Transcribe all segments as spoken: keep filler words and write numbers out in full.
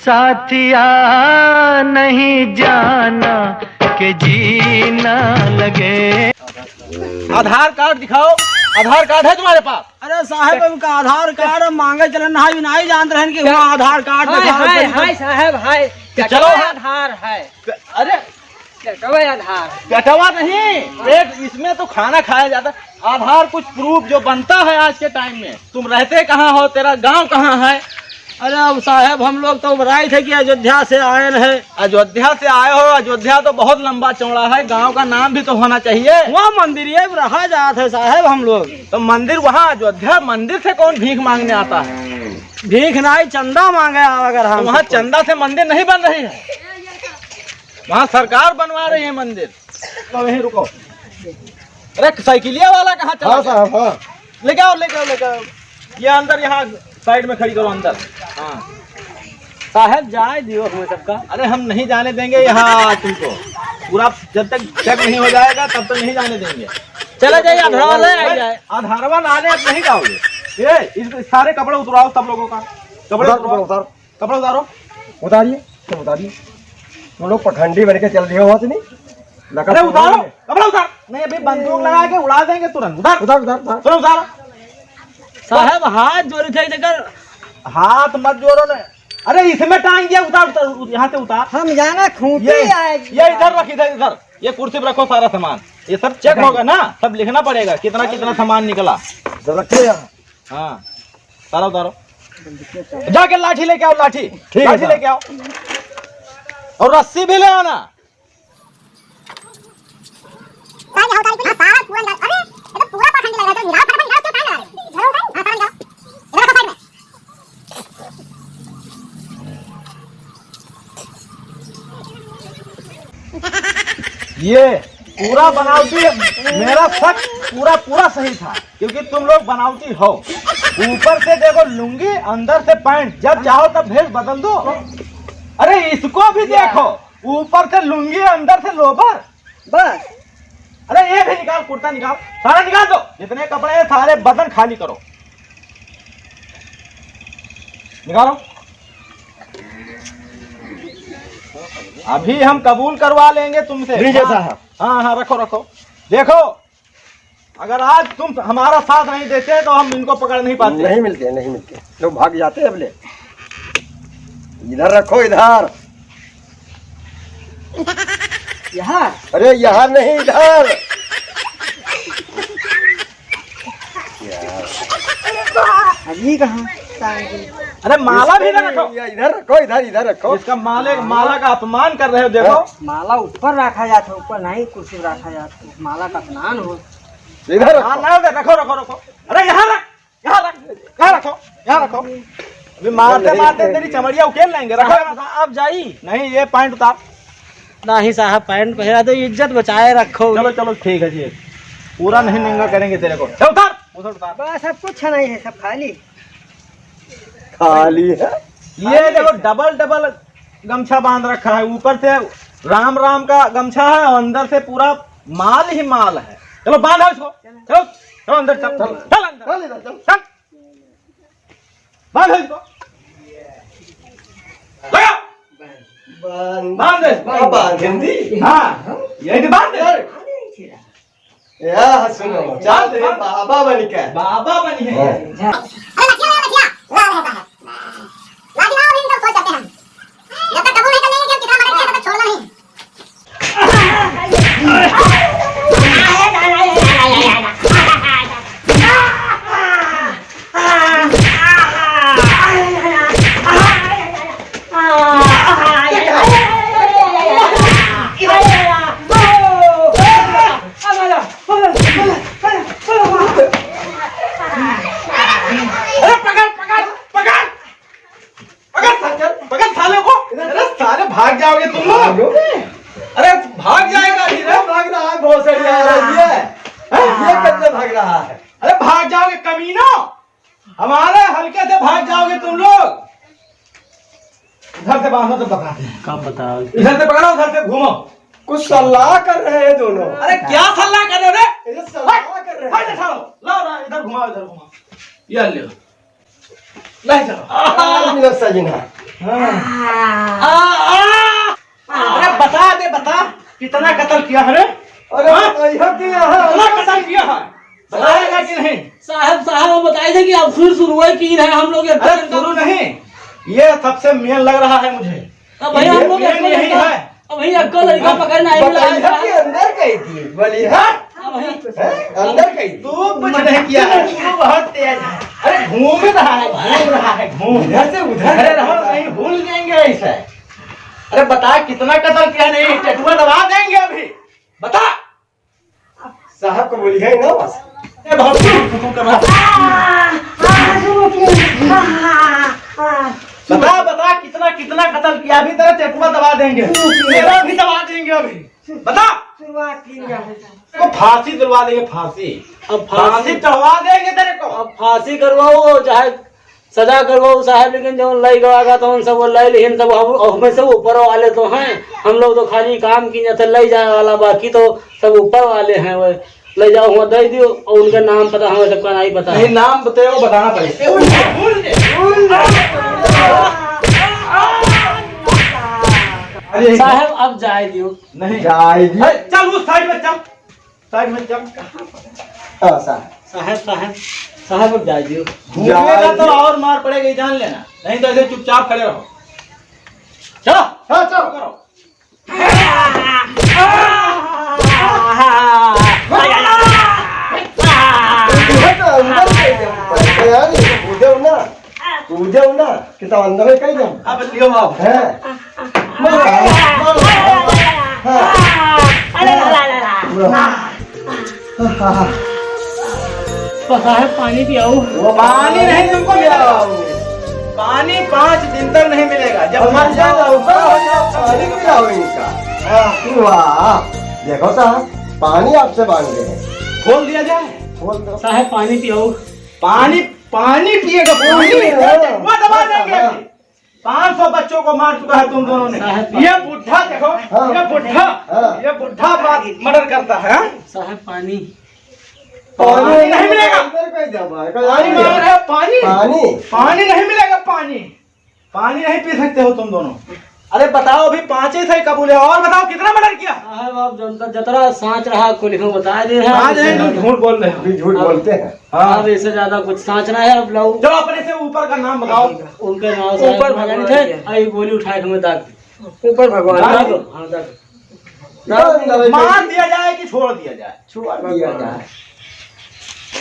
साथिया, नहीं जाना कि जीना लगे। आधार कार्ड दिखाओ, आधार कार्ड है तुम्हारे पास? अरे साहब, उनका आधार कार्ड मांगे चलन, ना ही नहीं जानत रहन कि वहाँ आधार कार्ड हाय, दिखाओ, हाय, चलन। हाय साहब, हाय। तो चलो। पेटवा आधार है। अरे, पेटवा आधार। पेटवा नहीं, पेट, इसमें तो खाना खाया जाता है। आधार कुछ प्रूफ जो बनता है आज के टाइम में। तुम रहते कहाँ हो, तेरा गांव कहाँ है? अरे अब साहब, हम लोग तो अब राय थे कि अयोध्या से आए हैं। अयोध्या से आए हो? अयोध्या तो बहुत लंबा चौड़ा है, गांव का नाम भी तो होना चाहिए। वहाँ मंदिर ये रहा जात है साहब हम लोग। तो मंदिर वहाँ अयोध्या मंदिर से कौन भीख मांगने आता है? भीख नहीं, चंदा मांगे आओ अगर हम तो वहाँ सबको। चंदा से मंदिर नहीं बन रही है, वहाँ सरकार बनवा रही है मंदिर। तो वहीं रुको। अरे साइकिलिया वाला कहाँ चला हाँ गया? साहब, हाँ। लेके आओ, लेके आओ, लेके आओ। ये अंदर यहाँ साइड में खड़ी करो, अंदर। हाँ। साहब, जाए दियो हमें सबका। अरे, हम नहीं जाने देंगे यहाँ तुमको। पूरा जब तक चेक नहीं हो जाएगा, तब तक नहीं जाने देंगे। चला जाइए, आधारवा ले आई जाए। आधारवा ना आने, अब नहीं जाओगे। ए, इस सारे कपड़े उतराओ सब लोगों का। कपड़े उतारो, उतराओ। उतारो। कपड़े उतारो। उतारिए, सब उतारिए। तुम लोग पखंडी बन के चल दिए हो, नहीं? अरे उतारो, कपड़ा उतार। नहीं, अभी बंदूक लगा के उड़ा देंगे तुरंत। उतार। उतार, उतार, उतार। तुरंत उतारो। साहब, हाथ जोड़ी थे, लेकर हाथ मत जोड़ो ना। अरे, इसमें टांग दिया, उतार, उतार, यहाँ से उतार। हम जाना खूंटी ये, आए। ये इधर रख, इधर, इधर। ये कुर्सी पे रखो सारा सामान। ये सब चेक होगा ना, सब लिखना पड़ेगा, कितना, कितना सामान निकला। सब रखे यहाँ। हाँ, सारा उतारो। जाके लाठी लेके आओ, लाठी। ठीक है, लाठी सर। लेके आओ। और रस्सी भी ले आना। सारा निकाल, अरे, ये तो पूरा पाखंड लग रहा है, तो निकाल, फटाफट निकाल, क्यों टाइम लगा रहे हो? निकालो, उठाओ। हाँ, सारा निकालो। इधर रखो साइड में। ये पूरा बनावटी है। मेरा शक पूरा, पूरा सही था, क्योंकि तुम लोग बनावटी हो। ऊपर से देखो लुंगी, अंदर से पैंट, जब चाहो तब भेष बदल दो। अरे इसको भी देखो, ऊपर से लुंगी, अंदर से लोवर। बस। अरे ये भी निकाल, कुर्ता निकाल, सारा निकाल दो, जितने कपड़े हैं सारे बदन खाली करो, निकालो। अभी हम कबूल करवा लेंगे तुमसे। लीजिए हाँ, साहब। हाँ, हाँ, रखो, रखो। देखो, अगर आज तुम हमारा साथ नहीं देते तो हम इनको पकड़ नहीं पाते। नहीं मिलते, नहीं मिलते, लोग भाग जाते अब ले। इधर रखो, इधर। यहाँ? अरे, यहाँ नहीं, इधर। यार। अरे, ये कहाँ? अरे, माला भी ना रखो। ये इधर रखो, इधर, इधर रखो। इसका माले, माला का अपमान कर रहे हो, देखो। माला ऊपर रखा जाता है, ऊपर नहीं कुर्सी पे रखा जाता है। माला का अपमान हो। इधर रखो। हाँ, ना, रखो, रखो, रखो। अरे, यहाँ रख। यहाँ रख, यहाँ रखो, यहाँ रखो। अभी मारते मारते तेरी चमड़िया उकेल लेंगे। रखो। साहब, आप जाई। नहीं, ये पैंट उतार। नहीं साहब, पैंट पहना दो, इज्जत बचाए रखो। चलो, चलो, ठीक है जी, पूरा नहीं नंगा करेंगे तेरे को। चल उतार, उधर उतार। बस, अब कुछ नहीं है, सब खाली। खाली है। ये देखो, डबल डबल गमछा बांध रखा है, ऊपर से राम राम का गमछा है और अंदर से पूरा माल ही माल है। चलो बांधो इसको, चलो, चलो अंदर चल, चल, चल अंदर, चल इधर, चल। चल, बांधो इसको, लगा, बांध। बांध दे। बांध, बांध, हिंदी। हाँ, यही तो बांध दे। या सुनो, चल रे बाबा बन के। बाबा बन के। हाँ। अरे लठिया लाओ, लठिया। लाओ, लाओ, लाओ। लाठी लाओ, अभी इनको खोल सकते हैं हम। जब तक काबू नहीं कर लेंगे कि हम कितना मदद किया, तब तक छोड़ना नहीं। अरे पकड़, पकड़, पकड़, पकड़ साले, पकड़ साले को। अरे साले भाग जाओगे तुम लोग। अरे भाग जाएगा धीरे। भाग रहा है भोसड़ी, आ रही है। हैं? ये कब से भाग रहा है? अरे भाग जाओगे कमीनों, हमारे हल्के से भाग जाओगे तुम लोग। उधर से बांधो तो बताते हैं। कब बताओ? इधर से पकड़ो, उधर से घूमो। कुछ सलाह कर रहे हैं दोनों। अरे क्या सलाह कर रहे हो रे? ये सलाह कर रहे हैं। हट, हट, हटाओ। लाओ, लाओ, इधर घुमाओ, इधर घुमाओ। ये ले। ले चलो। आ, मिलो सजना। हाँ। आ, आ! अरे बता दे, बता, कितना कत्ल किया है रे? अरे हाँ? बताइए कि यहाँ कितना कत्ल किया है? बताएगा कि नहीं? साहब, साहब, हम बताए थे कि अब फिर शुरू है कि है, हम लोग एक अरे शुरू नहीं, ये सबसे मेन लग रहा है मुझे। अब भैया, हम ये लोग मेन एक यही लड़का, है। अब भैया, एक लड़का हाँ। पकड़ना है, बताइए कि अंदर गई थी, बोली, हाँ? अब भैया, हैं? अंदर गई थी। तू कुछ नहीं किया है, तू बहुत तेज है। अरे घूम रहा है, घूम रहा है, घूम। इधर से उधर। अरे रहो, नहीं भूल जाएंगे ऐसे। अरे बता, कितना कत्ल किया? नहीं, टेटुआ दबा देंगे अभी। बता। साहब को बोली है ना बस। ए, बहुत हुकुम कर रहा। बता, बता, कितना, कितना कत्ल किया? अभी तेरा टेटुआ दबा देंगे, तेरा भी दबा देंगे अभी। बता। शुरुआत की जाए। तो फांसी दिलवा देंगे, फांसी। अब फांसी फांसी चढ़वा देंगे तेरे को। अब फांसी करवाओ, चाहे सजा करवाओ साहब, लेकिन जौन लई गवा का तो उन सब लई लिहिन सब, हम, हमें सब ऊपर वाले तो हैं, हम लोग तो खाली काम की जैसे लई जाए वाला, बाकी तो सब ऊपर वाले हैं। वो लई जाओ, हुआ दे दियो और उनका नाम पता हमें सबका नहीं पता नहीं, है। नाम बताओ, बताना पड़ेगा। अरे साहब, अब जाए दियो। नहीं। जाए दियो। अरे, चल उस साइड में चल। साइड में चल। हाँ, साहब। साहब, साहब, साहब, अब जाए दियो। घूमेगा तो और मार पड़ेगी, जान लेना। नहीं तो ऐसे चुपचाप खड़े रहो। चलो। हाँ, चलो। करो। अंदर से यार, कूदे ना, कूदे ना, कि तो अंदर में कहीं जाओ। अब लियो बाबू। हैं? तो साहब, पानी पियाओ। वो पानी नहीं तुमको मिलेगा बाबू। पानी पाँच दिन तक नहीं मिलेगा। जब मर जाओ, ऊपर हो जाओ, पानी पिलाओ इनका। हाँ। वाह, देखो साहब, पानी आपसे मांग रहे हैं। खोल दिया जाए। खोल दो। साहब, पानी पियाओ। पानी, पानी पिएगा, पानी। हाँ। वो दबा देंगे अभी। पाँच सौ बच्चों को मार चुका है तुम दोनों ने। साहब, ये बुढ़ा देखो, हाँ। ये बुढ़ा, हाँ। ये बुढ़ा बात मर्डर करता है, हाँ? साहब, पानी। पानी नहीं मिलेगा। अंदर कहीं जाबा है, पानी मांग रहे हो, पानी? पानी। पानी नहीं मिलेगा, पानी। पानी नहीं पी सकते हो तुम दोनों। अरे बताओ, अभी पाँच ही थे कबूले, और बताओ कितना मर्डर किया? साहब, आप जनता जतरा सांच रहा, कुल हम बता दे रहे हैं। सांच नहीं, तुम झूठ बोल रहे हो। अभी झूठ बोलते हैं। हाँ। अब इससे ज्यादा कुछ सांच ना है, अब लाओ। चलो, अपने से ऊपर का नाम बताओ। उनका नाम ऊपर साहब भगवान थे, है। आई गोली उठा के हमें दाग दी। ऊपर भगवान दाग है। दो, हाँ, दाग दो। दाग दो, मार दिया जाए कि छोड़ दिया जाए? छोड़ दिया जाए।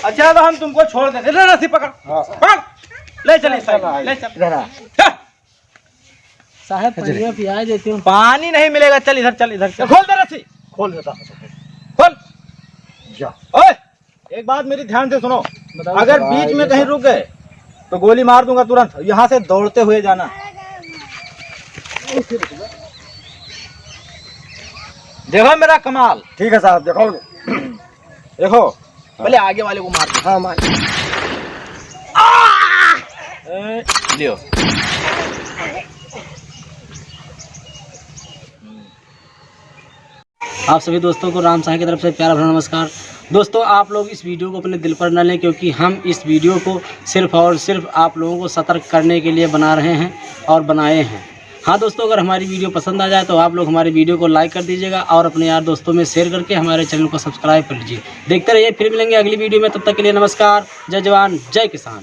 अच्छा, तो हम तुमको छोड़ देते। ले रस्सी पकड़। हाँ। पकड़। ले चल इस साइड, ले चल। इधर आ। चल। साहब, अच्छा। पनिया पिया देते हो। पानी नहीं मिलेगा, चल इधर, चल इधर, चल। खोल दे रस्सी। खोल देता। खोल। जा। ओए, एक बात मेरी ध्यान से सुनो, बताओ। अगर बीच में कहीं रुक गए तो गोली मार दूंगा तुरंत। यहाँ से दौड़ते हुए जाना। देखो मेरा कमाल। ठीक है साहब, देखो। देखो, पहले आगे वाले को मार दो। हाँ, मार। ए, लियो। आप सभी दोस्तों को राम साईं की तरफ से प्यारा भरा नमस्कार। दोस्तों, आप लोग इस वीडियो को अपने दिल पर न लें, क्योंकि हम इस वीडियो को सिर्फ और सिर्फ आप लोगों को सतर्क करने के लिए बना रहे हैं और बनाए हैं। हाँ दोस्तों, अगर हमारी वीडियो पसंद आ जाए तो आप लोग हमारी वीडियो को लाइक कर दीजिएगा और अपने यार दोस्तों में शेयर करके हमारे चैनल को सब्सक्राइब कर लीजिए। देखते रहिए, फिर मिलेंगे अगली वीडियो में। तब तक के लिए नमस्कार, जय जवान, जय किसान।